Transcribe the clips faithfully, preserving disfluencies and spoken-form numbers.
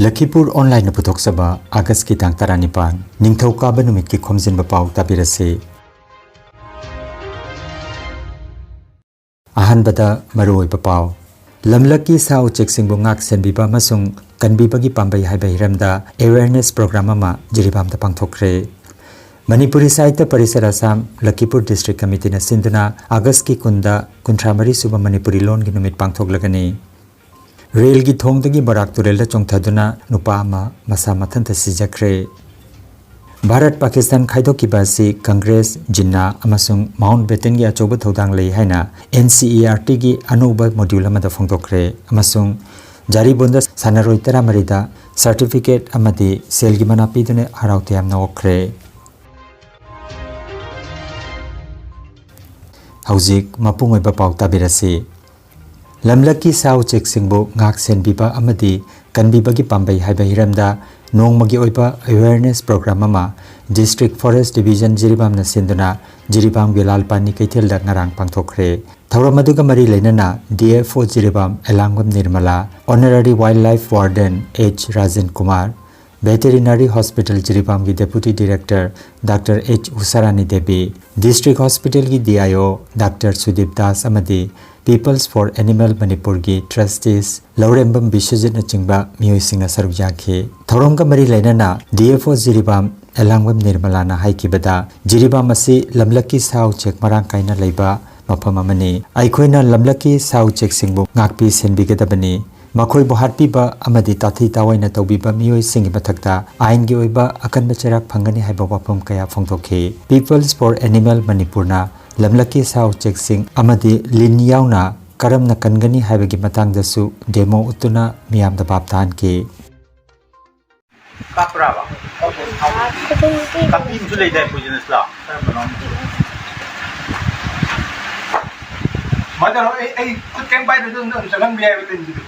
ꯂꯈꯤꯄꯨꯔ ꯑꯣꯟꯂꯥꯏꯟꯅ ꯄꯨꯊꯣꯛꯆꯕ ꯑꯥꯒꯁꯀꯤ ꯇꯥꯡ ꯇꯔꯥꯅꯤꯄꯥꯟ, ꯅꯤꯡꯊꯧꯀꯥꯕ ꯅꯨꯃꯤꯠꯀꯤ ꯈꯣꯝꯖꯤꯟꯕ ꯄꯥꯎ ꯇꯥꯕꯤꯔꯁꯤ꯫ ꯑꯍꯥꯟꯕꯗ ꯃꯔꯨꯑꯣꯏꯕ ꯄꯥꯎ꯫ ꯂꯝꯂꯛꯀꯤ ꯁꯥ ꯎꯆꯦꯛꯁꯤꯡꯕꯨ ꯉꯥꯛ ꯁꯦꯟꯕꯤꯕ ꯑꯃꯁꯨꯡ ꯀꯟꯕꯤꯕꯒꯤ ꯄꯥꯝꯕꯩ ꯍꯥꯏꯕ ꯍꯤꯔꯝꯗ awareness program ꯑꯃ ꯖꯤꯔꯤꯕꯥꯝꯗ ꯄꯥꯡꯊꯣꯛꯈ꯭ꯔꯦ꯫ ꯃꯅꯤꯄꯨꯔꯤ ꯁꯥꯍꯤꯇ꯭ꯌ ꯄꯔꯤꯁꯠ ꯑꯁꯥꯝ ꯂꯈꯤꯄꯨꯔ ꯗꯤꯁꯇ꯭ꯔꯤꯛ ꯀꯃꯤꯇꯤꯅ ꯁꯤꯟꯗꯨꯅ ꯑꯥꯒꯁꯀꯤ ꯀꯨꯟꯗ ꯀꯨꯟꯊ꯭ꯔꯥ ꯃꯔꯤ ꯁꯨꯕ ꯃꯅꯤꯄꯨꯔꯤ ꯂꯣꯟꯒꯤ ꯅꯨꯃꯤꯠ ꯄꯥꯡꯊꯣꯛꯂꯒꯅꯤ꯫ ꯔꯦꯜꯒꯤ ꯊꯣꯡꯗꯒꯤ ꯕꯔꯥꯛ ꯇꯨꯔꯦꯜꯗ ꯆꯣꯡꯊꯗꯨꯅ ꯅꯨꯄꯥ ꯑꯃ ꯃꯁꯥ ꯃꯊꯟꯇ ꯁꯤꯖꯈ꯭ꯔꯦ꯫ ꯚꯥꯔꯠ ꯄꯥꯀꯤꯁꯇꯥꯟ ꯈꯥꯏꯗꯣꯛꯈꯤꯕ ꯑꯁꯤ ꯀꯪꯒ꯭ꯔꯦꯁ, ꯖꯤꯟꯅꯥ ꯑꯃꯁꯨꯡ ꯃꯥꯎꯟꯠ ꯕꯦꯇꯟꯒꯤ ꯑꯆꯧꯕ ꯊꯧꯗꯥꯡ ꯂꯩ ꯍꯥꯏꯅ ꯑꯦꯟ ꯁꯤ ꯏ ꯑꯥꯔ ꯇꯤꯒꯤ ꯑꯅꯧꯕ ꯃꯣꯗ꯭ꯌꯨꯜ ꯑꯃꯗ ꯐꯣꯡꯗꯣꯛꯈ꯭ꯔꯦ ꯑꯃꯁꯨꯡ ꯖꯥꯔꯤꯕꯣꯟꯗ ꯁꯥꯟꯅꯔꯣꯏ ꯇꯔꯥꯃꯔꯤꯗ ꯁꯔꯇꯤꯐꯤꯀꯦꯠ ꯑꯃꯗꯤ ꯁꯦꯜꯒꯤ ꯃꯅꯥ ꯄꯤꯗꯨꯅ ꯍꯔꯥꯎ ꯇꯌꯥꯝꯅ ꯑꯣꯛꯈ꯭ꯔꯦ꯫ ꯍꯧꯖꯤꯛ ꯃꯄꯨꯡ ꯑꯣꯏꯕ ꯄꯥꯎ ꯇꯥꯕꯤꯔꯁꯤ꯫ ꯂꯝꯂꯛꯀꯤ ꯁꯥ ꯎꯆꯦꯛꯁꯤꯡꯕꯨ ꯉꯥꯛ ꯁꯦꯟꯕꯤꯕ ꯑꯃꯗꯤ ꯀꯟꯕꯤꯕꯒꯤ ꯄꯥꯝꯕꯩ ꯍꯥꯏꯕ ꯍꯤꯔꯝꯗ ꯅꯣꯡꯃꯒꯤ ꯑꯣꯏꯕ awareness program ꯑꯃ District Forest Division ꯖꯤꯔꯤꯕꯥꯝꯅ ꯁꯤꯟꯗꯨꯅ ꯖꯤꯔꯤꯕꯥꯝꯒꯤ ꯂꯥꯜ ꯄꯥꯅꯤ ꯀꯩꯊꯦꯜꯗ ꯉꯔꯥꯡ ꯄꯥꯡꯊꯣꯛꯈ꯭ꯔꯦ꯫ ꯊꯧꯔꯝ ꯑꯗꯨꯒ ꯃꯔꯤ ꯂꯩꯅꯅ D F O Jiribam Elangbam Nirmala, Honorary Wildlife Warden H Rajen Kumar, Veterinary Hospital ꯖꯤꯔꯤꯕꯥꯝꯒꯤ Deputy Director doctor H Usharani Devi, District Hospitalꯒꯤ D I O doctor ꯁꯨꯗꯤꯞ Das ꯑꯃꯗꯤ Peoples for Animal ꯃꯅꯤꯄꯨꯔꯒꯤ Trustees ꯂꯧꯔꯦꯝꯕꯝ ꯕꯤꯁ꯭ꯋꯖꯤꯠꯅꯆꯤꯡꯕ ꯃꯤꯑꯣꯏꯁꯤꯡꯅ ꯁꯔꯨꯛ ꯌꯥꯈꯤ꯫ ꯊꯧꯔꯝꯒ ꯃꯔꯤ ꯂꯩꯅꯅ ꯗꯤ ꯑꯦꯐ ꯑꯣ ꯖꯤꯔꯤꯕꯥꯝ ꯑꯦꯂꯥꯡꯕꯝ ꯅꯤꯔꯃꯂꯥꯅ ꯍꯥꯏꯈꯤꯕꯗ, ꯖꯤꯔꯤꯕꯥꯝ ꯑꯁꯤ ꯂꯝꯂꯛꯀꯤ ꯁꯥ ꯎꯆꯦꯛ ꯃꯔꯥꯡ ꯀꯥꯏꯅ ꯂꯩꯕ ꯃꯐꯝ ꯑꯃꯅꯤ꯫ ꯑꯩꯈꯣꯏꯅ ꯂꯝꯂꯛꯀꯤ ꯁꯥ ꯎꯆꯦꯛꯁꯤꯡꯕꯨ ꯉꯥꯛꯄꯤ ꯁꯦꯟꯕꯤꯒꯗꯕꯅꯤ꯫ ꯃꯈꯣꯏꯕꯨ ꯍꯥꯠꯄꯤꯕ ꯑꯃꯗꯤ ꯇꯥꯊꯤ ꯇꯥꯑꯣꯏꯅ ꯇꯧꯕꯤꯕ ꯃꯤꯑꯣꯏꯁꯤꯡꯒꯤ ꯃꯊꯛꯇ ꯑꯥꯏꯟꯒꯤ ꯑꯣꯏꯕ ꯑꯀꯟꯕ ꯆꯩꯔꯥꯛ ꯐꯪꯒꯅꯤ ꯍꯥꯏꯕ ꯋꯥꯐꯝ ꯀꯌꯥ ꯐꯣꯡꯗꯣꯛꯈꯤ꯫ Peoples for Animal ꯃꯅꯤꯄꯨꯔꯅ ꯂꯝꯂꯛꯀꯤ ꯁꯥ ꯎꯆꯦꯛꯁꯤꯡ ꯑꯃꯗꯤ ꯂꯤꯟ ꯌꯥꯎꯅ ꯀꯔꯝꯅ ꯀꯟꯒꯅꯤ ꯍꯥꯏꯕꯒꯤ ꯃꯇꯥꯡꯗꯁꯨ demo ꯎꯠꯇꯨꯅ ꯃꯤꯌꯥꯝꯗ ꯚꯥꯞ ꯇꯥꯍꯟꯈꯤ꯫ ꯀꯥꯞꯄ꯭ꯔꯥꯕ? ꯀꯥꯞꯄꯤ ꯑꯃꯁꯨ ꯂꯩꯗꯥꯏ, poisonous ꯂꯣ? ꯀꯔꯝꯕꯅꯣ? ꯁꯨꯃꯥꯏꯅ ꯇꯧꯔꯣ, ꯑꯩ, ꯑꯩ ꯈꯨꯠ ꯀꯩꯝ ꯄꯥꯏꯗ꯭ꯔꯁꯨ ꯑꯗꯨꯝ ꯆꯪꯍꯟꯕ ꯌꯥꯏꯕ ꯂꯤꯟꯁꯤꯗꯤ꯫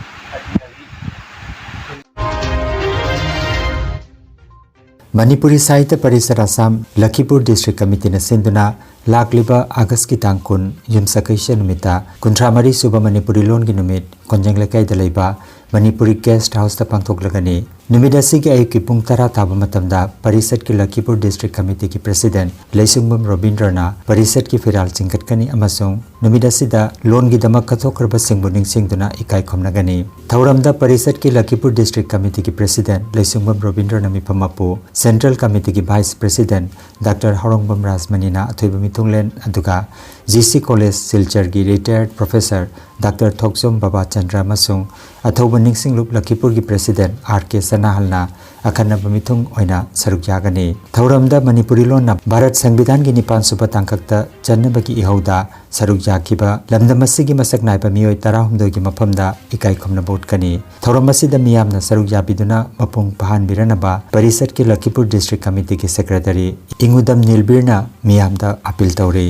ꯃꯅꯤꯄꯨꯔꯤ ꯁꯥꯍꯤꯇ꯭ꯌ ꯄꯔꯤꯁꯠ ꯑꯁꯥꯝ ꯂꯈꯤꯄꯨꯔ ꯗꯤꯁꯇ꯭ꯔꯤꯛ ꯀꯃꯤꯇꯤꯅ ꯁꯤꯟꯗꯨꯅ ꯂꯥꯛꯂꯤꯕ ꯑꯥꯒꯁꯀꯤ ꯇꯥꯡ ꯀꯨꯟ, ꯌꯨꯝꯁꯀꯩꯁ ꯅꯨꯃꯤꯠꯇ ꯀꯨꯟꯊ꯭ꯔꯥ ꯃꯔꯤ ꯁꯨꯕ ꯃꯅꯤꯄꯨꯔꯤ ꯂꯣꯟꯒꯤ ꯅꯨꯃꯤꯠ ꯀꯣꯟꯖꯦꯡ ꯂꯩꯀꯥꯏꯗ ꯂꯩꯕ ꯃꯅꯤꯄꯨꯔꯤ ꯒꯦꯁꯠ ꯍꯥꯎꯁꯇ ꯄꯥꯡꯊꯣꯛꯂꯒꯅꯤ꯫ ꯅꯨꯃꯤꯠ ꯑꯁꯤꯒꯤ ꯑꯌꯨꯛꯀꯤ ꯄꯨꯡ ꯇꯔꯥ ꯇꯥꯕ ꯃꯇꯝꯗ ꯄꯔꯤꯁꯠꯀꯤ ꯂꯈꯤꯄꯨꯔ ꯗꯤꯁꯇ꯭ꯔꯤꯛ ꯀꯃꯤꯇꯤꯒꯤ ꯄ꯭ꯔꯦꯁꯤꯗꯦꯟꯠ ꯂꯩꯁꯨꯡꯕꯝ ꯔꯣꯕꯤꯟꯗ꯭ꯔꯅ ꯄꯔꯤꯁꯠꯀꯤ ꯐꯤꯔꯥꯜ ꯆꯤꯡꯈꯠꯀꯅꯤ ꯑꯃꯁꯨꯡ ꯅꯨꯃꯤꯠ ꯑꯁꯤꯗ ꯂꯣꯟꯒꯤꯗꯃꯛ ꯀꯠꯊꯣꯛꯈ꯭ꯔꯕꯁꯤꯡꯕꯨ ꯅꯤꯡꯁꯤꯡꯗꯨꯅ ꯏꯀꯥꯏ ꯈꯨꯝꯅꯒꯅꯤ꯫ ꯊꯧꯔꯝꯗ ꯄꯔꯤꯁꯠꯀꯤ ꯂꯈꯤꯄꯨꯔ ꯗꯤꯁꯇ꯭ꯔꯤꯛ ꯀꯃꯤꯇꯤꯒꯤ ꯄ꯭ꯔꯦꯁꯤꯗꯦꯟꯠ ꯂꯩꯁꯨꯡꯕꯝ ꯔꯣꯕꯤꯟꯗ꯭ꯔꯅ ꯃꯤꯐꯝ ꯃꯄꯨ, ꯁꯦꯟꯇ꯭ꯔꯦꯜ ꯀꯃꯤꯇꯤꯒꯤ ꯚꯥꯏꯁ ꯄ꯭ꯔꯦꯁꯤꯗꯦꯟꯠ ꯗꯥꯛꯇꯔ ꯍꯥꯎꯔꯣꯡꯕꯝ ꯔꯥꯖꯃꯅꯤꯅ ꯑꯊꯣꯏꯕ ꯃꯤꯊꯨꯡꯂꯦꯟ, ꯑꯗꯨꯒ ꯖꯤ ꯁꯤ ꯀꯣꯂꯦꯖ ꯁꯤꯜꯆꯔꯒꯤ retired professor doctor Thokchom Babachandra ꯑꯃꯁꯨꯡ ꯑꯊꯧꯕ ꯅꯤꯡꯁꯤꯡꯂꯨꯞ ꯂꯈꯤꯄꯨꯔꯒꯤ ꯄ꯭ꯔꯦꯁꯤꯗꯦꯟꯠ ꯑꯥꯔ ꯀꯦ ꯆꯅꯥꯍꯜꯅ ꯑꯈꯟꯅꯕ ꯃꯤꯊꯨꯡ ꯑꯣꯏꯅ ꯁꯔꯨꯛ ꯌꯥꯒꯅꯤ꯫ ꯊꯧꯔꯝꯗ ꯃꯅꯤꯄꯨꯔꯤ ꯂꯣꯟꯅ ꯚꯥꯔꯠ ꯁꯪꯕꯤꯙꯥꯟꯒꯤ ꯅꯤꯄꯥꯟ ꯁꯨꯕ ꯇꯥꯡꯀꯛꯇ ꯆꯟꯅꯕꯒꯤ ꯏꯍꯧꯗ ꯁꯔꯨꯛ ꯌꯥꯈꯤꯕ ꯂꯝꯗꯝ ꯑꯁꯤꯒꯤ ꯃꯁꯛ ꯅꯥꯏꯕ ꯃꯤꯑꯣꯏ ꯇꯔꯥꯍꯨꯝꯗꯣꯏꯒꯤ ꯃꯐꯝꯗ ꯏꯀꯥꯏ ꯈꯨꯝꯅꯕ ꯎꯠꯀꯅꯤ꯫ ꯊꯧꯔꯝ ꯑꯁꯤꯗ ꯃꯤꯌꯥꯝꯅ ꯁꯔꯨꯛ ꯌꯥꯕꯤꯗꯨꯅ ꯃꯄꯨꯡ ꯐꯥꯍꯟꯕꯤꯔꯅꯕ ꯄꯔꯤꯁꯠꯀꯤ ꯂꯈꯤꯄꯨꯔ ꯗꯤꯁꯇ꯭ꯔꯤꯛ ꯀꯃꯤꯇꯤꯒꯤ ꯁꯦꯀ꯭ꯔꯦꯇꯔꯤ ꯏꯉꯨꯗꯝ ꯅꯤꯜꯕꯤꯔꯅ ꯃꯤꯌꯥꯝꯗ ꯑꯄꯤꯜ ꯇꯧꯔꯤ꯫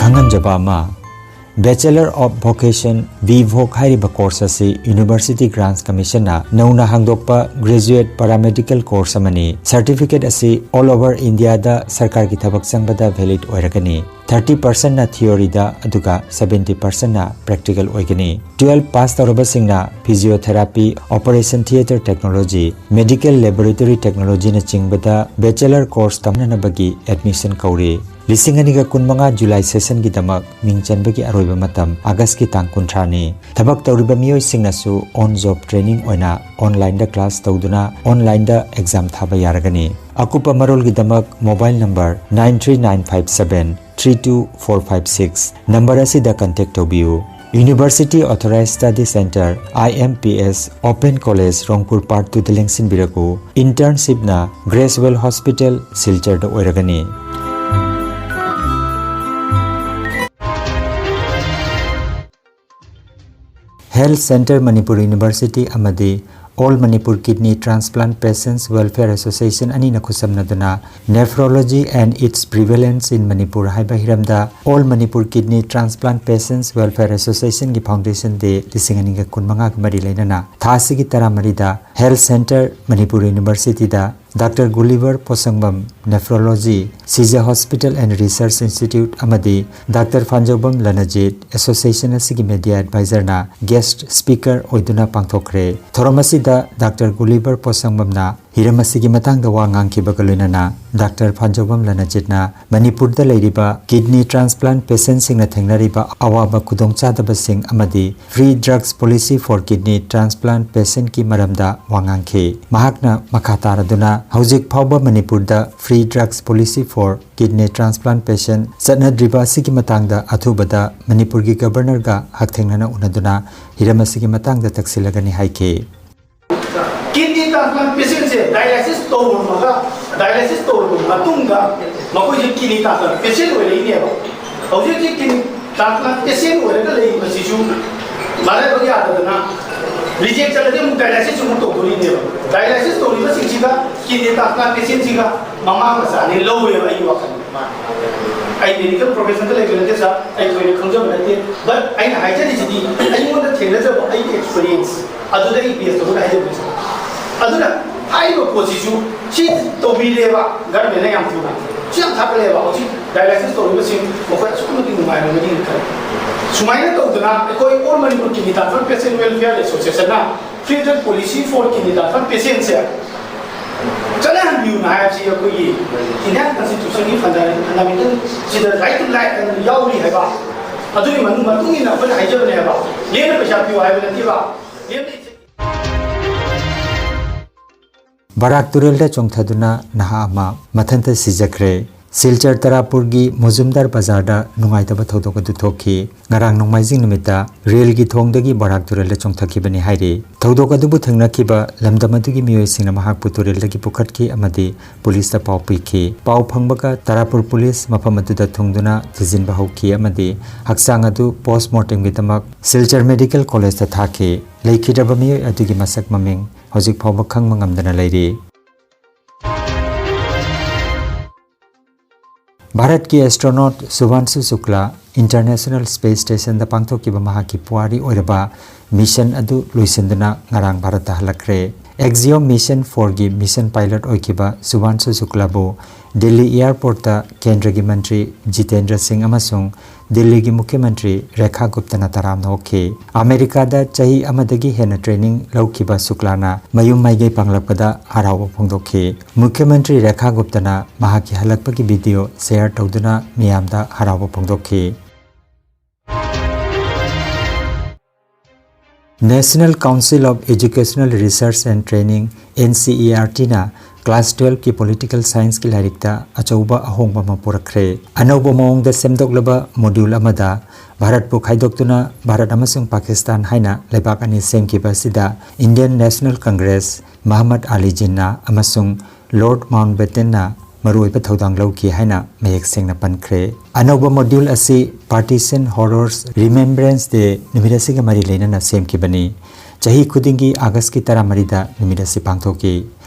ꯈꯪꯍꯟꯖꯕ ꯑꯃ, Bachelor of Vocation, B Voc ꯍꯥꯏꯔꯤꯕ ꯀꯣꯔꯁ ꯑꯁꯤ ꯌꯨꯅꯤꯚꯔꯁꯤꯇꯤ ꯒ꯭ꯔꯥꯟꯠꯁ ꯀꯃꯤꯁꯟꯅ ꯅꯧꯅ ꯍꯥꯡꯗꯣꯛꯄ ꯒ꯭ꯔꯦꯖꯨꯑꯦꯠ ꯄꯦꯔꯥꯃꯦꯗꯤꯀꯦꯜ ꯀꯣꯔꯁ ꯑꯃꯅꯤ꯫ ꯁꯔꯇꯤꯐꯤꯀꯦꯠ ꯑꯁꯤ ꯑꯣꯜ ꯑꯣꯚꯔ ꯏꯟꯗꯤꯌꯥꯗ ꯁꯔꯀꯥꯔꯒꯤ ꯊꯕꯛ ꯆꯪꯕꯗ ꯚꯦꯂꯤꯗ ꯑꯣꯏꯔꯒꯅꯤ꯫ ꯊꯥꯔꯇꯤ ꯄꯥꯔꯁꯦꯟꯠꯅ ꯊꯤꯑꯣꯔꯤꯗ, ꯑꯗꯨꯒ ꯁꯕꯦꯟꯇꯤ ꯄꯥꯔꯁꯦꯟꯠꯅ ꯄ꯭ꯔꯦꯛꯇꯤꯀꯦꯜ ꯑꯣꯏꯒꯅꯤ꯫ ꯇꯨꯋꯦꯜꯐ ꯄꯥꯁ ꯇꯧꯔꯕꯁꯤꯡꯅ physiotherapy, operation theatre technology, medical laboratory ꯇꯦꯛꯅꯣꯂꯣꯖꯤꯅꯆꯤꯡꯕꯗ ꯕꯦꯆꯦꯂꯔ ꯀꯣꯔꯁ ꯇꯝꯅꯅꯕꯒꯤ ꯑꯦꯗꯃꯤꯁꯟ ꯀꯧꯔꯤ꯫ ꯂꯤꯁꯤꯡ ꯑꯅꯤꯒ ꯀꯨꯟꯃꯉꯥ ꯖꯨꯂꯥꯏ ꯁꯦꯁꯟꯒꯤꯗꯃꯛ ꯃꯤꯡ ꯆꯟꯕꯒꯤ ꯑꯔꯣꯏꯕ ꯃꯇꯝ ꯑꯥꯒꯁꯀꯤ ꯇꯥꯡ ꯀꯨꯟꯊ꯭ꯔꯥꯅꯤ꯫ ꯊꯕꯛ ꯇꯧꯔꯤꯕ ꯃꯤꯑꯣꯏꯁꯤꯡꯅꯁꯨ ꯑꯣꯟ ꯖꯣꯕ ꯇ꯭ꯔꯦꯅꯤꯡ ꯑꯣꯏꯅ ꯑꯣꯟꯂꯥꯏꯟꯗ ꯀ꯭ꯂꯥꯁ ꯇꯧꯗꯨꯅ ꯑꯣꯟꯂꯥꯏꯟꯗ ꯑꯦꯛꯖꯥꯝ ꯊꯥꯕ ꯌꯥꯔꯒꯅꯤ꯫ ꯑꯀꯨꯞꯄ ꯃꯔꯣꯜꯒꯤꯗꯃꯛ mobile number nine three nine five seven three two four five six number ꯑꯁꯤꯗ ꯀꯟꯇꯦꯛ ꯇꯧꯕꯤꯌꯨ꯫ University Authorized Study Centre, I M P S, Open College, Rongpur part ꯇꯨꯗ ꯂꯦꯡꯁꯤꯟꯕꯤꯔꯛꯎ꯫ ꯏꯟꯇꯔꯟꯁꯤꯞꯅ ꯒ꯭ꯔꯦꯁꯋꯦꯜ ꯍꯣꯁꯄꯤꯇꯥꯜ, ꯁꯤꯜꯆꯔꯗ ꯑꯣꯏꯔꯒꯅꯤ꯫ ꯍꯦꯜꯊ ꯁꯦꯟꯇꯔ ꯃꯅꯤꯄꯨꯔ ꯌꯨꯅꯤꯚꯔꯁꯤꯇꯤ ꯑꯃꯗꯤ all Manipur kidney transplant patients welfare association ꯑꯅꯤꯅ ꯈꯨꯠꯁꯝꯅꯗꯨꯅ Nephrology and its Prevalence in Manipur ꯍꯥꯏꯕ ꯍꯤꯔꯝꯗ all Manipur kidney transplant patients welfare ꯑꯦꯁꯣꯁꯤꯌꯦꯁꯟꯒꯤ ꯐꯥꯎꯟꯗꯦꯁꯟ ꯗꯦ ꯂꯤꯁꯤꯡ ꯑꯅꯤꯒ ꯀꯨꯟꯃꯉꯥꯒ ꯃꯔꯤ ꯂꯩꯅꯅ ꯊꯥ ꯑꯁꯤꯒꯤ ꯇꯔꯥꯃꯔꯤꯗ ꯍꯦꯜꯊ ꯁꯦꯟꯇꯔ ꯃꯅꯤꯄꯨꯔ ꯌꯨꯅꯤꯚꯔꯁꯤꯇꯤꯗ doctor Gulliver Poshangbam, Nephrology, Sija Hospital and Research Institute ꯑꯃꯗꯤ ꯗꯥꯛꯇꯔ ꯐꯥꯟꯖꯧꯕꯝ ꯂꯅꯖꯤꯠ, Association ꯑꯁꯤꯒꯤ Media Advisorꯅ guest speaker ꯑꯣꯏꯗꯨꯅ ꯄꯥꯡꯊꯣꯛꯈ꯭ꯔꯦ꯫ ꯊꯧꯔꯝ ꯑꯁꯤꯗ ꯗꯥꯛꯇꯔ ꯒꯨꯂꯤꯚꯔ ꯄꯣꯁꯪꯕꯝꯅ ꯍꯤꯔꯝ ꯑꯁꯤꯒꯤ ꯃꯇꯥꯡꯗ ꯋꯥ ꯉꯥꯡꯈꯤꯕꯒ ꯂꯣꯏꯅꯅ ꯗꯥꯛꯇꯔ ꯐꯥꯟꯖꯧꯕꯝ ꯂꯅꯖꯤꯠꯅ ꯃꯅꯤꯄꯨꯔꯗ ꯂꯩꯔꯤꯕ kidney transplant patientꯁꯤꯡꯅ ꯊꯦꯡꯅꯔꯤꯕ ꯑꯋꯥꯕ ꯈꯨꯗꯣꯡꯆꯥꯗꯕꯁꯤꯡ ꯑꯃꯗꯤ Free Drugs Policy for Kidney Transplant Patientꯀꯤ ꯃꯔꯝꯗ ꯋꯥ ꯉꯥꯡꯈꯤ꯫ ꯃꯍꯥꯛꯅ ꯃꯈꯥ ꯇꯥꯔꯗꯨꯅ ꯍꯧꯖꯤꯛ ꯐꯥꯎꯕ ꯃꯅꯤꯄꯨꯔꯗ Free Drugs Policy for Kidney Transplant Patient ꯆꯠꯅꯗ꯭ꯔꯤꯕ ꯑꯁꯤꯒꯤ ꯃꯇꯥꯡꯗ ꯑꯊꯨꯕꯗ ꯃꯅꯤꯄꯨꯔꯒꯤ Governorꯒ ꯍꯛꯊꯦꯡꯅꯅ ꯎꯅꯗꯨꯅ ꯍꯤꯔꯝ ꯑꯁꯤꯒꯤ ꯃꯇꯥꯡꯗ ꯇꯛꯁꯤꯜꯂꯒꯅꯤ ꯍꯥꯏꯈꯤ꯫ Kidney transplant patientꯁꯦ dialysis ꯇꯧꯔꯝꯃꯒ dialysis ꯇꯧꯔꯕ ꯃꯇꯨꯡꯗ ꯃꯈꯣꯏꯁꯦ kidney transplant patient ꯑꯣꯏꯔꯛꯏꯅꯦꯕ꯫ ꯍꯧꯖꯤꯛ ꯍꯧꯖꯤꯛ kidney transplant patient ꯑꯣꯏꯔꯒ ꯂꯩꯔꯤꯕꯁꯤꯁꯨ ꯃꯔꯥꯏꯕꯛ ꯌꯥꯗꯗꯅ reject ꯆꯠꯂꯗꯤ ꯑꯃꯨꯛ dialysis ꯑꯃꯨꯛ ꯇꯧꯗꯣꯔꯤꯅꯦꯕ꯫ Dialysis ꯇꯧꯔꯤꯕꯁꯤꯡꯁꯤꯗ kidney transplant patientꯁꯤꯒ ꯃꯃꯥ ꯃꯆꯥꯅꯤ ꯂꯧꯋꯦꯕ ꯑꯩꯒꯤ ꯋꯥꯈꯜꯗ꯫ ꯑꯩ medical professionꯗ ꯂꯩꯕ ꯅꯠꯇꯦ sir, ꯑꯩ ꯊꯣꯏꯅ ꯈꯪꯖꯕ ꯅꯠꯇꯦ꯫ But ꯑꯩꯅ ꯍꯥꯏꯖꯔꯤꯁꯤꯗꯤ ꯑꯩꯉꯣꯟꯗ ꯊꯦꯡꯅꯖꯕ ꯑꯩꯒꯤ experience ꯑꯗꯨꯗ ꯑꯩ base ꯇꯧꯔꯒ ꯍꯥꯏꯖꯕꯅꯤ sir꯫ ꯑꯗꯨꯅ ꯍꯥꯏꯔꯤꯕ ꯄꯣꯠꯁꯤꯁꯨ ꯁꯤ ꯇꯧꯕꯤꯔꯦꯕ governmentꯅ ꯌꯥꯝ ꯊꯨꯅ꯫ ꯁꯤ ꯌꯥꯝ ꯊꯥꯒꯠꯂꯦꯕ꯫ ꯍꯧꯖꯤꯛ dialysis ꯇꯧꯔꯤꯕꯁꯤꯡ ꯃꯈꯣꯏ ꯑꯁꯨꯛꯀꯤ ꯃꯇꯤꯛ ꯅꯨꯡꯉꯥꯏꯔꯝꯒꯅꯤ ꯈꯜꯂꯤ꯫ ꯁꯨꯃꯥꯏꯅ ꯇꯧꯗꯅ ꯑꯩꯈꯣꯏ All Manipur Kidney Transplant Patient Welfare Associationꯅ Free Drug Policy for Kidney Transplant Patientꯁꯦ ꯆꯠꯅꯍꯟꯕꯤꯌꯨꯅ ꯍꯥꯏꯕꯁꯤ ꯑꯩꯈꯣꯏꯒꯤ Indian Constitutionꯒꯤ fundamental ꯁꯤꯗ right to life ꯌꯥꯎꯔꯤ ꯍꯥꯏꯕ꯫ ꯑꯗꯨꯒꯤ ꯃꯅꯨꯡ ꯃꯇꯨꯡ ꯏꯟꯅ ꯑꯩꯈꯣꯏꯅ ꯍꯥꯏꯖꯕꯅꯦ ꯍꯥꯏꯕ꯫ ꯂꯦꯝꯅ ꯄꯩꯁꯥ ꯄꯤꯌꯨ ꯍꯥꯏꯕ ꯅꯠꯇꯦꯕ꯫ ꯂꯦꯝꯅ ꯏꯖꯠ ꯕꯔꯥꯛ ꯇꯨꯔꯦꯜꯗ ꯆꯣꯡꯊꯗꯨꯅ ꯅꯍꯥ ꯑꯃ ꯃꯊꯟꯇ ꯁꯤꯖꯈ꯭ꯔꯦ꯫ ꯁꯤꯜꯆꯔ ꯇꯔꯥꯄꯨꯔꯒꯤ ꯃꯣꯖꯨꯝꯗꯥꯔ ꯕꯖꯥꯔꯗ ꯅꯨꯡꯉꯥꯏꯇꯕ ꯊꯧꯗꯣꯛ ꯑꯗꯨ ꯊꯣꯛꯈꯤ꯫ ꯉꯔꯥꯡ ꯅꯣꯡꯃꯥꯏꯖꯤꯡ ꯅꯨꯃꯤꯠꯇ ꯔꯦꯜꯒꯤ ꯊꯣꯡꯗꯒꯤ ꯕꯔꯥꯛ ꯇꯨꯔꯦꯜꯗ ꯆꯣꯡꯊꯈꯤꯕꯅꯤ ꯍꯥꯏꯔꯤ꯫ ꯊꯧꯗꯣꯛ ꯑꯗꯨꯕꯨ ꯊꯦꯡꯅꯈꯤꯕ ꯂꯝꯗꯝ ꯑꯗꯨꯒꯤ ꯃꯤꯑꯣꯏꯁꯤꯡꯅ ꯃꯍꯥꯛꯄꯨ ꯇꯨꯔꯦꯜꯗꯒꯤ ꯄꯨꯈꯠꯈꯤ ꯑꯃꯗꯤ ꯄꯨꯂꯤꯁꯇ ꯄꯥꯎ ꯄꯤꯈꯤ꯫ ꯄꯥꯎ ꯐꯪꯕꯒ ꯇꯔꯥꯄꯨꯔ ꯄꯨꯂꯤꯁ ꯃꯐꯝ ꯑꯗꯨꯗ ꯊꯨꯡꯗꯨꯅ ꯊꯤꯖꯤꯟꯕ ꯍꯧꯈꯤ ꯑꯃꯗꯤ ꯍꯛꯆꯥꯡ ꯑꯗꯨ ꯄꯣꯁꯃꯣꯔꯇꯦꯝꯒꯤꯗꯃꯛ ꯁꯤꯜꯆꯔ ꯃꯦꯗꯤꯀꯦꯜ ꯀꯣꯂꯦꯖꯇ ꯊꯥꯈꯤ꯫ ꯂꯩꯈꯤꯗ꯭ꯔꯕ ꯃꯤꯑꯣꯏ ꯑꯗꯨꯒꯤ ꯃꯁꯛ ꯃꯃꯤꯡ ꯍꯧꯖꯤꯛ ꯐꯥꯎꯕ ꯈꯪꯕ ꯉꯝꯗꯅ ꯂꯩꯔꯤ꯫ ꯚꯥꯔꯠꯀꯤ ꯑꯦꯁꯇ꯭ꯔꯣꯅꯣꯠ ꯁꯨꯚꯥꯟꯁꯨ ꯁꯨꯛꯂꯥ ꯏꯟꯇꯔꯅꯦꯁꯅꯦꯜ ꯁ꯭ꯄꯦꯁ ꯁ꯭ꯇꯦꯁꯟꯗ ꯄꯥꯡꯊꯣꯛꯈꯤꯕ ꯃꯍꯥꯛꯀꯤ ꯄꯨꯋꯥꯔꯤ ꯑꯣꯏꯔꯕ ꯃꯤꯁꯟ ꯑꯗꯨ ꯂꯣꯏꯁꯤꯟꯗꯨꯅ ꯉꯔꯥꯡ ꯚꯥꯔꯠꯇ ꯍꯜꯂꯛꯈ꯭ꯔꯦ꯫ Axiom Mission fourꯒꯤ mission pilot ꯑꯣꯏꯈꯤꯕ ꯁꯨꯚꯥꯟꯁꯨ ꯁꯨꯀ꯭ꯂꯥꯕꯨ ꯗꯤꯜꯂꯤ airportꯇ ꯀꯦꯟꯗ꯭ꯔꯒꯤ ꯃꯟꯇ꯭ꯔꯤ ꯖꯤꯇꯦꯟꯗ꯭ꯔ ꯁꯤꯡ ꯑꯃꯁꯨꯡ ꯗꯤꯜꯂꯤꯒꯤ ꯃꯨꯈ꯭ꯌ ꯃꯟꯇ꯭ꯔꯤ ꯔꯦꯈꯥ ꯒꯨꯞꯇꯅ ꯇꯔꯥꯝꯅ ꯑꯣꯛꯈꯤ꯫ ꯑꯃꯦꯔꯤꯀꯥꯗ ꯆꯍꯤ ꯑꯃꯗꯒꯤ ꯍꯦꯟꯅ training ꯂꯧꯈꯤꯕ ꯁꯨꯀ꯭ꯂꯥꯅ ꯃꯌꯨꯝ ꯃꯥꯏꯀꯩ ꯄꯥꯡꯂꯛꯄꯗ ꯍꯔꯥꯎꯕ ꯐꯣꯡꯗꯣꯛꯈꯤ꯫ ꯃꯨꯈ꯭ꯌ ꯃꯟꯇ꯭ꯔꯤ ꯔꯦꯈꯥ ꯒꯨꯞꯇꯅ ꯃꯍꯥꯛꯀꯤ ꯍꯜꯂꯛꯄꯒꯤ video share ꯇꯧꯗꯨꯅ ꯃꯤꯌꯥꯝꯗ ꯍꯔꯥꯎꯕ ꯐꯣꯡꯗꯣꯛꯈꯤ꯫ National Council of Educational Research and Training, NCERTꯅ class twelveꯀꯤ political scienceꯀꯤ ꯂꯥꯏꯔꯤꯛꯇ ꯑꯆꯧꯕ ꯑꯍꯣꯡꯕ ꯑꯃ ꯄꯨꯔꯛꯈ꯭ꯔꯦ꯫ ꯑꯅꯧꯕ ꯃꯑꯣꯡꯗ ꯁꯦꯝꯗꯣꯛꯂꯕ module ꯑꯃꯗ ꯚꯥꯔꯠꯄꯨ ꯈꯥꯏꯗꯣꯛꯇꯨꯅ ꯚꯥꯔꯠ ꯑꯃꯁꯨꯡ ꯄꯥꯀꯤꯁꯇꯥꯟ ꯍꯥꯏꯅ ꯂꯩꯕꯥꯛ ꯑꯅꯤ ꯁꯦꯝꯈꯤꯕ ꯑꯁꯤꯗ Indian National Congress, ꯃꯍꯃꯗ ꯑꯂꯤ ꯖꯤꯟꯅꯥ ꯑꯃꯁꯨꯡ Lord Mountbattenꯅ ꯃꯔꯨꯑꯣꯏꯕ ꯊꯧꯗꯥꯡ ꯂꯧꯈꯤ ꯍꯥꯏꯅ ꯃꯌꯦꯛ ꯁꯦꯡꯅ ꯄꯟꯈ꯭ꯔꯦ꯫ ꯑꯅꯧꯕ module ꯑꯁꯤ Partition Horrors Remembrance Day ꯅꯨꯃꯤꯠ ꯑꯁꯤꯒ ꯃꯔꯤ ꯂꯩꯅꯅ ꯁꯦꯝꯈꯤꯕꯅꯤ꯫ ꯆꯍꯤ ꯈꯨꯗꯤꯡꯒꯤ Augustꯀꯤ ꯇꯔꯥꯃꯔꯤꯗ ꯅꯨꯃꯤꯠ ꯑꯁꯤ ꯄꯥꯡꯊꯣꯛꯈꯤ꯫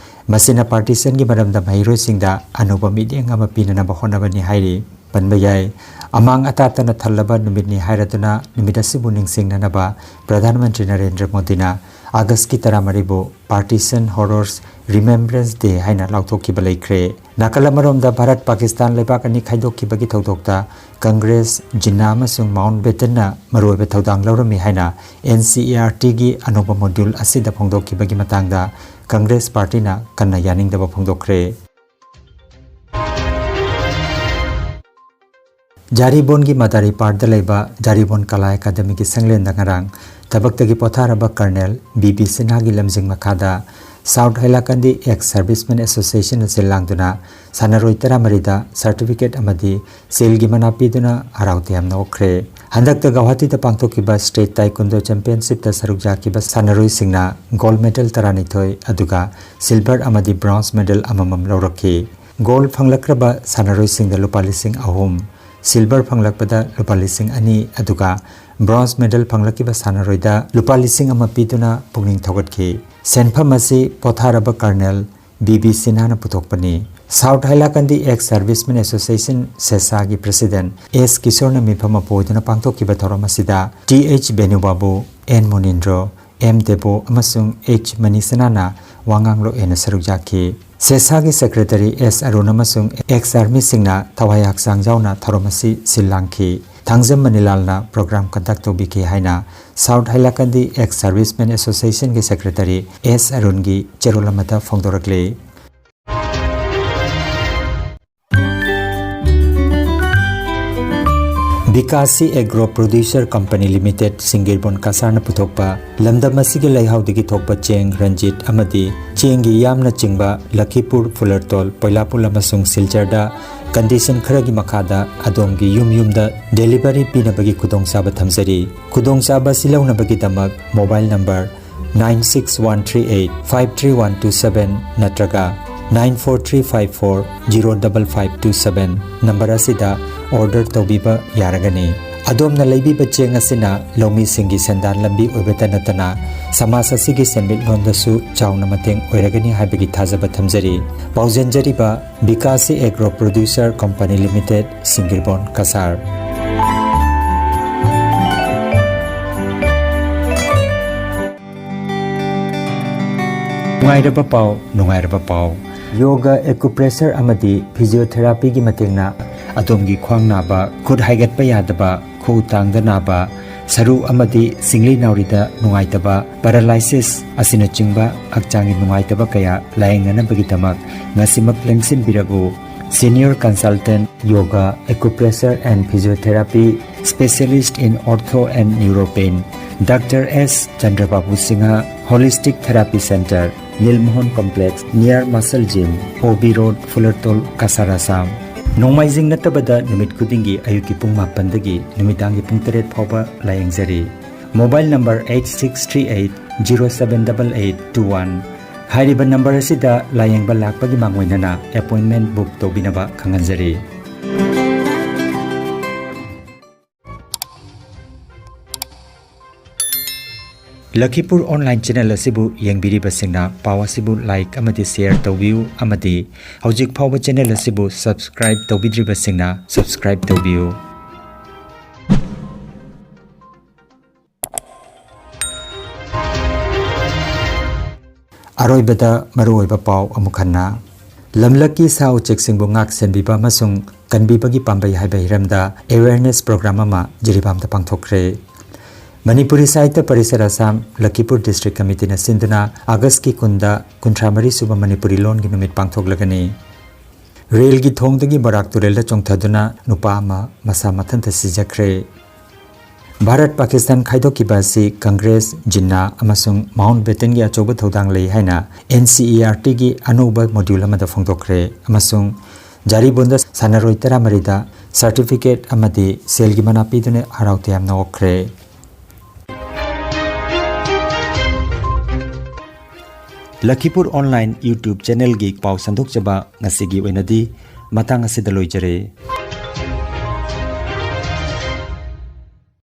ꯃꯁꯤꯅ partitionꯒꯤ ꯃꯔꯝꯗ ꯃꯍꯩꯔꯣꯏꯁꯤꯡꯗ ꯑꯅꯧꯕ ꯃꯤꯠꯌꯦꯡ ꯑꯃ ꯄꯤꯅꯅꯕ ꯍꯣꯠꯅꯕꯅꯤ ꯍꯥꯏꯔꯤ꯫ ꯄꯟꯕ ꯌꯥꯏ꯫ ꯑꯃꯥꯡ ꯑꯇꯥ ꯇꯅ ꯊꯜꯂꯕ ꯅꯨꯃꯤꯠꯅꯤ ꯍꯥꯏꯔꯗꯨꯅ ꯅꯨꯃꯤꯠ ꯑꯁꯤꯕꯨ ꯅꯤꯡꯁꯤꯡꯅꯅꯕ ꯄ꯭ꯔꯙꯥꯟ ꯃꯟꯇ꯭ꯔꯤ ꯅꯔꯦꯟꯗ꯭ꯔ ꯃꯣꯗꯤꯅ Augustꯀꯤ ꯇꯔꯥꯃꯔꯤꯕꯨ Partition Horrors Remembrance Day ꯍꯥꯏꯅ ꯂꯥꯎꯊꯣꯛꯈꯤꯕ ꯂꯩꯈ꯭ꯔꯦ꯫ ꯅꯥꯀꯜ ꯑꯃꯔꯣꯝꯗ ꯚꯥꯔꯠ ꯄꯥꯀꯤꯁꯇꯥꯟ ꯂꯩꯕꯥꯛ ꯑꯅꯤ ꯈꯥꯏꯗꯣꯛꯈꯤꯕꯒꯤ ꯊꯧꯗꯣꯛꯇ Congress, ꯖꯤꯟꯅꯥ ꯑꯃꯁꯨꯡ Mountbattenꯅ ꯃꯔꯨꯑꯣꯏꯕ ꯊꯧꯗꯥꯡ ꯂꯧꯔꯝꯃꯤ ꯍꯥꯏꯅ NCERTꯒꯤ ꯑꯅꯧꯕ module ꯑꯁꯤꯗ ꯐꯣꯡꯗꯣꯛꯈꯤꯕꯒꯤ ꯃꯇꯥꯡꯗ Congress partyꯅ ꯀꯟꯅ ꯌꯥꯅꯤꯡꯗꯕ ꯐꯣꯡꯗꯣꯛꯈ꯭ꯔꯦ꯫ ꯖꯥꯔꯤꯕꯣꯟꯒꯤ ꯃꯗꯥꯔꯤ ꯄꯥꯔꯗ ꯂꯩꯕ ꯖꯥꯔꯤꯕꯣꯟ ꯀꯂꯥ ꯑꯦꯀꯥꯗꯃꯤꯒꯤ ꯁꯪꯂꯦꯟꯗ ꯉꯔꯥꯡ ꯊꯕꯛꯇꯒꯤ ꯄꯣꯊꯥꯔꯕ Colonel B B ꯁꯤꯟꯍꯥꯒꯤ ꯂꯝꯖꯤꯡ ꯃꯈꯥꯗ South Hailakandi Ex Servicemen Association ꯑꯁꯤ ꯂꯥꯡꯗꯨꯅ ꯁꯥꯟꯅꯔꯣꯏ ꯇꯔꯥꯃꯔꯤꯗ certificate ꯑꯃꯗꯤ ꯁꯤꯜꯒꯤ ꯃꯅꯥ ꯄꯤꯗꯨꯅ ꯍꯔꯥꯎ ꯇꯌꯥꯝꯅ ꯑꯣꯛꯈ꯭ꯔꯦ꯫ ꯍꯟꯗꯛꯇ ꯒꯧꯍꯥꯇꯤꯗ ꯄꯥꯡꯊꯣꯛꯈꯤꯕ State Taekwondo Championshipꯇ ꯁꯔꯨꯛ ꯌꯥꯈꯤꯕ ꯁꯥꯟꯅꯔꯣꯏꯁꯤꯡꯅ gold medal ꯇꯔꯥꯅꯤꯊꯣꯏ ꯑꯗꯨꯒ silver ꯑꯃꯗꯤ bronze medal ꯑꯃꯃꯝ ꯂꯧꯔꯛꯈꯤ꯫ Gold ꯐꯪꯂꯛꯈ꯭ꯔꯕ ꯁꯥꯟꯅꯔꯣꯏꯁꯤꯡꯗ ꯂꯨꯄꯥ ꯂꯤꯁꯤꯡ ꯑꯍꯨꯝ, silver ꯐꯪꯂꯛꯄꯗ ꯂꯨꯄꯥ ꯂꯤꯁꯤꯡ ꯑꯅꯤ ꯑꯗꯨꯒ bronze medal ꯐꯪꯂꯛꯈꯤꯕ ꯁꯥꯟꯅꯔꯣꯏꯗ ꯂꯨꯄꯥ ꯂꯤꯁꯤꯡ ꯑꯃ ꯄꯤꯗꯨꯅ ꯄꯨꯛꯅꯤꯡ ꯊꯧꯒꯠꯈꯤ꯫ ꯁꯦꯟꯐꯝ ꯑꯁꯤ ꯄꯣꯊꯥꯔꯕ Colonel B B ꯁꯤꯟꯍꯥꯅ ꯄꯨꯊꯣꯛꯄꯅꯤ꯫ South Hailakandi Ex Servicemen Association, SESAꯒꯤ president S ꯀꯤꯁꯣꯔꯅ ꯃꯤꯐꯝ ꯑꯃ ꯄꯨꯗꯨꯅ ꯄꯥꯡꯊꯣꯛꯈꯤꯕ ꯊꯧꯔꯝ ꯑꯁꯤꯗ Th ꯕꯦꯅꯨꯕꯥꯕꯨ, N ꯃꯨꯅꯤꯟꯗ꯭ꯔꯣ, M ꯗꯦꯕꯣ ꯑꯃꯁꯨꯡ H ꯃꯅꯤꯁꯅꯥꯅ ꯋꯥꯉꯥꯡꯂꯣꯏ ꯑꯣꯏꯅ ꯁꯔꯨꯛ ꯌꯥꯈꯤ꯫ ꯁꯦꯁꯥꯒꯤ ꯁꯦꯀ꯭ꯔꯦꯇꯔꯤ ꯑꯦꯁ ꯑꯔꯨꯟ ꯑꯃꯁꯨꯡ ꯑꯦꯛꯁ ꯑꯥꯔꯃꯤꯁꯤꯡꯅ ꯊꯋꯥꯏ ꯍꯛꯆꯥꯡ ꯌꯥꯎꯅ ꯊꯧꯔꯝ ꯑꯁꯤ ꯁꯤꯜ ꯂꯥꯡꯈꯤ꯫ ꯊꯥꯡꯖꯝ ꯃꯅꯤꯂꯥꯜꯅ ꯄ꯭ꯔꯣꯒ꯭ꯔꯥꯝ ꯀꯟꯗꯛ ꯇꯧꯕꯤꯈꯤ ꯍꯥꯏꯅ ꯁꯥꯎꯠ ꯍꯥꯏꯂꯥꯀꯟꯗꯤ ꯑꯦꯛꯁ ꯁꯥꯔꯚꯤꯁꯃꯦꯟ ꯑꯦꯁꯣꯁꯤꯌꯦꯁꯟꯒꯤ ꯁꯦꯀ꯭ꯔꯦꯇꯔꯤ ꯑꯦꯁ ꯑꯔꯨꯟꯒꯤ ꯆꯦꯔꯣꯜ ꯑꯃꯗ ꯐꯣꯡꯗꯣꯔꯛꯂꯤ꯫ ꯕꯤꯀꯥꯁꯤ ꯑꯦꯒ꯭ꯔꯣ ꯄ꯭ꯔꯣꯗ꯭ꯌꯨꯁꯔ ꯀꯝꯄꯅꯤ ꯂꯤꯃꯤꯇꯦꯗ, ꯁꯤꯡꯒꯤꯔꯕꯣꯟ ꯀꯁꯥꯔꯅ ꯄꯨꯊꯣꯛꯄ ꯂꯝꯗꯝ ꯑꯁꯤꯒꯤ ꯂꯩꯍꯥꯎꯗꯒꯤ ꯊꯣꯛꯄ ꯆꯦꯡ ꯔꯟꯖꯤꯠ ꯑꯃꯗꯤ ꯆꯦꯡꯒꯤ ꯌꯥꯝꯅ ꯆꯤꯡꯕ ꯂꯈꯤꯄꯨꯔ, ꯐꯨꯂꯔꯇꯣꯜ, ꯄꯣꯏꯂꯥꯄꯨꯜ ꯑꯃꯁꯨꯡ ꯁꯤꯜꯆꯔꯗ ꯀꯟꯗꯤꯁꯟ ꯈꯔꯒꯤ ꯃꯈꯥꯗ ꯑꯗꯣꯝꯒꯤ ꯌꯨꯝ ꯌꯨꯝꯗ ꯗꯦꯂꯤꯚꯔꯤ ꯄꯤꯅꯕꯒꯤ ꯈꯨꯗꯣꯡꯆꯥꯕ ꯊꯝꯖꯔꯤ꯫ ꯈꯨꯗꯣꯡꯆꯥꯕ ꯑꯁꯤ ꯂꯧꯅꯕꯒꯤꯗꯃꯛ mobile number nine six one three eight five three one two seven ꯅꯠꯇ꯭ꯔꯒ nine four three five four zero double five two seven number ꯑꯁꯤꯗ ꯑꯣꯔꯗꯔ ꯇꯧꯕꯤꯕ ꯌꯥꯔꯒꯅꯤ꯫ ꯑꯗꯣꯝꯅ ꯂꯩꯕꯤꯕ ꯆꯦꯡ ꯑꯁꯤꯅ ꯂꯧꯃꯤꯁꯤꯡꯒꯤ ꯁꯦꯟꯗꯥꯟ ꯂꯝꯕꯤ ꯑꯣꯏꯕꯇ ꯅꯠꯇꯅ ꯁꯃꯥꯖ ꯑꯁꯤꯒꯤ ꯁꯦꯟꯃꯤꯠꯂꯣꯟꯗꯁꯨ ꯆꯥꯎꯅ ꯃꯇꯦꯡ ꯑꯣꯏꯔꯒꯅꯤ ꯍꯥꯏꯕꯒꯤ ꯊꯥꯖꯕ ꯊꯝꯖꯔꯤ꯫ ꯄꯥꯎꯖꯦꯟꯖꯔꯤꯕ Bikashi agro producer company limited, ꯁꯤꯡꯒꯤꯔꯕꯣꯟ ꯀꯁꯥꯔ꯫ ꯅꯨꯡꯉꯥꯏꯔꯕ ꯄꯥꯎ, ꯅꯨꯡꯉꯥꯏꯔꯕ ꯄꯥꯎ꯫ ꯌꯣꯒ, ꯑꯦꯀꯨꯄ꯭ꯔꯦꯁꯔ ꯑꯃꯗꯤ ꯐꯤꯖꯤꯑꯣꯊꯦꯔꯥꯄꯤꯒꯤ ꯃꯇꯦꯡꯅ ꯑꯗꯣꯝꯒꯤ ꯈ꯭ꯋꯥꯡ ꯅꯥꯕ, ꯈꯨꯠ ꯍꯥꯏꯒꯠꯄ ꯌꯥꯗꯕ, ꯈꯨꯎ ꯇꯥꯡꯗ ꯅꯥꯕ, ꯁꯔꯨ ꯑꯃꯗꯤ ꯁꯤꯡꯂꯤ ꯅꯥꯎꯔꯤꯗ ꯅꯨꯡꯉꯥꯏꯇꯕ, ꯄꯦꯔꯥꯂꯥꯏꯁꯤꯁ ꯑꯁꯤꯅꯆꯤꯡꯕ ꯍꯛꯆꯥꯡꯒꯤ ꯅꯨꯡꯉꯥꯏꯇꯕ ꯀꯌꯥ ꯂꯥꯌꯦꯡꯅꯅꯕꯒꯤꯗꯃꯛ ꯉꯁꯤꯃꯛ ꯂꯦꯡꯁꯤꯟꯕꯤꯔꯕꯨ꯫ Senior Consultant Yoga, Acupressure and Physiotherapy, Specialist in Ortho and Neuropain, Doctor S Chandrababu Singha, Holistic Therapy Center, Nilmohan Complex, near Muscle Gym, O B Road, Fulartol, Kasar, Assam. ꯅꯣꯡꯃꯥꯏꯖꯤꯡ ꯅꯠꯇꯕꯗ ꯅꯨꯃꯤꯠ ꯈꯨꯗꯤꯡꯒꯤ ꯑꯌꯨꯛꯀꯤ ꯄꯨꯡ ꯃꯥꯄꯟꯗꯒꯤ ꯅꯨꯃꯤꯗꯥꯡꯒꯤ ꯄꯨꯡ ꯇꯔꯦꯠ ꯐꯥꯎꯕ ꯂꯥꯌꯦꯡꯖꯔꯤ꯫ Mobile number eight six three eight zero seven double eight two one꯫ ꯍꯥꯏꯔꯤꯕ ꯅꯝꯕꯔ ꯑꯁꯤꯗ ꯂꯥꯌꯦꯡꯕ ꯂꯥꯛꯄꯒꯤ ꯃꯥꯡꯑꯣꯏꯅꯅ ꯑꯦꯄꯣꯏꯟꯃꯦꯟ ꯕꯨꯛ ꯇꯧꯕꯤꯅꯕ ꯈꯪꯍꯟꯖꯔꯤ꯫ ꯂꯈꯤꯄꯨꯔ ꯑꯣꯟꯂꯥꯏꯟ ꯆꯦꯅꯦꯜ ꯑꯁꯤꯕꯨ ꯌꯦꯡꯕꯤꯔꯤꯕꯁꯤꯡꯅ ꯄꯥꯎ ꯑꯁꯤꯕꯨ ꯂꯥꯏꯛ ꯑꯃꯗꯤ ꯁꯦꯌꯔ ꯇꯧꯕꯤꯌꯨ ꯑꯃꯗꯤ ꯍꯧꯖꯤꯛ ꯐꯥꯎꯕ ꯆꯦꯅꯦꯜ ꯑꯁꯤꯕꯨ ꯁꯕꯁꯀ꯭ꯔꯥꯏꯕ ꯇꯧꯕꯤꯗ꯭ꯔꯤꯕꯁꯤꯡꯅ ꯁꯕꯁꯀ꯭ꯔꯥꯏꯕ ꯇꯧꯕꯤꯌꯨ꯫ ꯑꯔꯣꯏꯕꯗ ꯃꯔꯨꯑꯣꯏꯕ ꯄꯥꯎ ꯑꯃꯨꯛ ꯍꯟꯅ꯫ ꯂꯝꯂꯛꯀꯤ ꯁꯥ ꯎꯆꯦꯛꯁꯤꯡꯕꯨ ꯉꯥꯛ ꯁꯦꯟꯕꯤꯕ ꯑꯃꯁꯨꯡ ꯀꯟꯕꯤꯕꯒꯤ ꯄꯥꯝꯕꯩ ꯍꯥꯏꯕ ꯍꯤꯔꯝꯗ awareness program ꯑꯃ ꯖꯤꯔꯤꯕꯥꯝꯗ ꯄꯥꯡꯊꯣꯛꯈ꯭ꯔꯦ꯫ ꯃꯅꯤꯄꯨꯔꯤ ꯁꯥꯍꯤꯇ꯭ꯌ ꯄꯔꯤꯁꯠ ꯑꯁꯥꯝ ꯂꯈꯤꯄꯨꯔ district committeeꯅ ꯁꯤꯟꯗꯨꯅ ꯑꯥꯒꯁꯀꯤ ꯀꯨꯟꯗ ꯀꯨꯟꯊ꯭ꯔꯥ ꯃꯔꯤ ꯁꯨꯕ ꯃꯅꯤꯄꯨꯔꯤ ꯂꯣꯟꯒꯤ ꯅꯨꯃꯤꯠ ꯄꯥꯡꯊꯣꯛꯂꯒꯅꯤ꯫ ꯔꯦꯜꯒꯤ ꯊꯣꯡꯗꯒꯤ ꯕꯔꯥꯛ ꯇꯨꯔꯦꯜꯗ ꯆꯣꯡꯊꯗꯨꯅ ꯅꯨꯄꯥ ꯑꯃ ꯃꯁꯥ ꯃꯊꯟꯇ ꯁꯤꯖꯈ꯭ꯔꯦ꯫ ꯚꯥꯔꯠ ꯄꯥꯀꯤꯁꯇꯥꯟ ꯈꯥꯏꯗꯣꯛꯈꯤꯕ ꯑꯁꯤ ꯀꯪꯒ꯭ꯔꯦꯁ, ꯖꯤꯟꯅꯥ ꯑꯃꯁꯨꯡ ꯃꯥꯎꯟꯠꯕꯦꯇꯟꯒꯤ ꯑꯆꯧꯕ ꯊꯧꯗꯥꯡ ꯂꯩ ꯍꯥꯏꯅ NCERTꯒꯤ ꯑꯅꯧꯕ module ꯑꯃꯗ ꯐꯣꯡꯗꯣꯛꯈ꯭ꯔꯦ ꯑꯃꯁꯨꯡ ꯖꯥꯔꯤꯕꯣꯟꯗ ꯁꯥꯟꯅꯔꯣꯏ ꯇꯔꯥꯃꯔꯤꯗ certificate ꯑꯃꯗꯤ ꯁꯦꯜꯒꯤ ꯃꯅꯥ ꯄꯤꯗꯨꯅ ꯍꯔꯥꯎ ꯇꯌꯥꯝꯅ ꯑꯣꯛꯈ꯭ꯔꯦ꯫ ꯂꯈꯤꯄꯨꯔ online YouTube channelꯒꯤ ꯄꯥꯎ ꯁꯟꯗꯣꯛꯆꯕ ꯉꯁꯤꯒꯤ ꯑꯣꯏꯅꯗꯤ ꯃꯇꯥꯡ ꯑꯁꯤꯗ ꯂꯣꯏꯖꯔꯦ꯫